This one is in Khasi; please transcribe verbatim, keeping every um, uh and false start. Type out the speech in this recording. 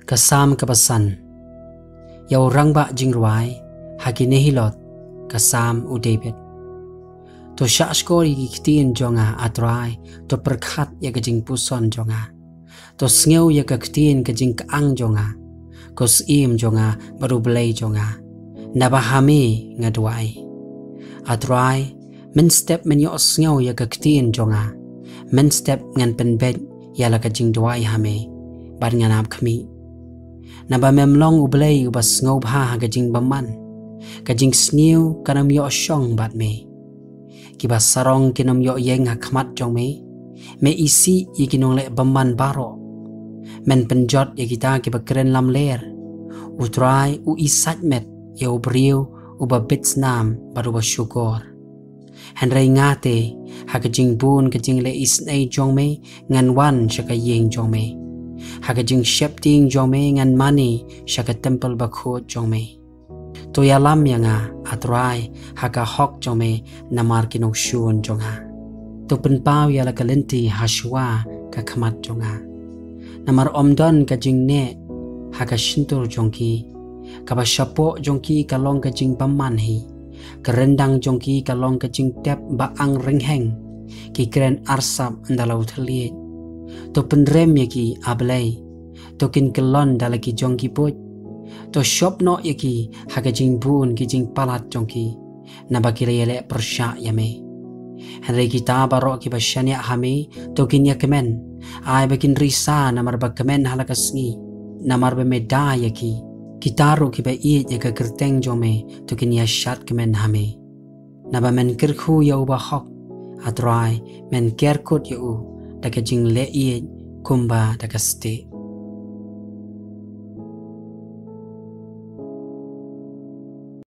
Ka Salm kaba san. Ïa u rangbah jingrwai ha ki nehilot, ka Salm u David. To shahshkor ïa ki ktien jong nga, A Trai, to pyrkhat ïa ka jingpuson jong nga. To sngew ïa ka ktien ka jingkyang jong nga, ko Syiem jong nga bad U Blei jong nga, naba ha me nga duwai. A Trai, mynstep men ïohsngew ïa ka ktien jong nga, mynstep ngan pynbeit ïa la ka jingduwai ha me, bad ngan ap khmih. Naba mem long U Blei uba sngewbha ha ka jingbymman, ka jingsniew kan ym ïoh shong bad me. Kiba sarong kin ym ïoh ïeng ha khmat jong me. Me isih ïa ki nongleh bymman baroh. Men pynjot ïa kita kiba kren lamler. U Trai u isaitmet ïa u briew uba bit snam bad uba shukor. Hynrei nga te, ha ka jingbun ka jingleh isynei jong me, ngan wan sha ka ïing jong me. Ha ka jingsheptieng jong me ngan mane sha ka templ bakhuid jong me. To ïalam ïa nga, A Trai, ha ka hok jong me, namar ki nongshun jong nga. To pynpaw ïa la ka lynti ha shuwa ka khmat jong nga. Namar ym don ka jingneh ha ka shyntur jong ki. Kaba shapoh jong ki ka long ka jingbymman hi. Ka ryndang jong ki ka long ka jingtep ba ang ryngheng. Ki kren arsap ynda la u thylliej. To pynrem ïa ki, A Blei. To kin kyllon da la ki jong ki buit. To shop noh ïa ki ha ka jingbun ki jingpalat jong ki, naba ki la ïaleh pyrshah ïa me. Hynrei kita baroh kiba shaniah ha me, to kin ïakmen. Ai ba kin risa namar ba kmen ha la ka sngi, namar ba me da ïa ki. Kita ruh kiba ïeit ïa ka kyrteng jong me, to kin ïashad kmen ha me. Naba men kyrkhu ïa uba hok, A Trai, men ker kut ïa u da ka jingleh ïeit kumba da ka stieh.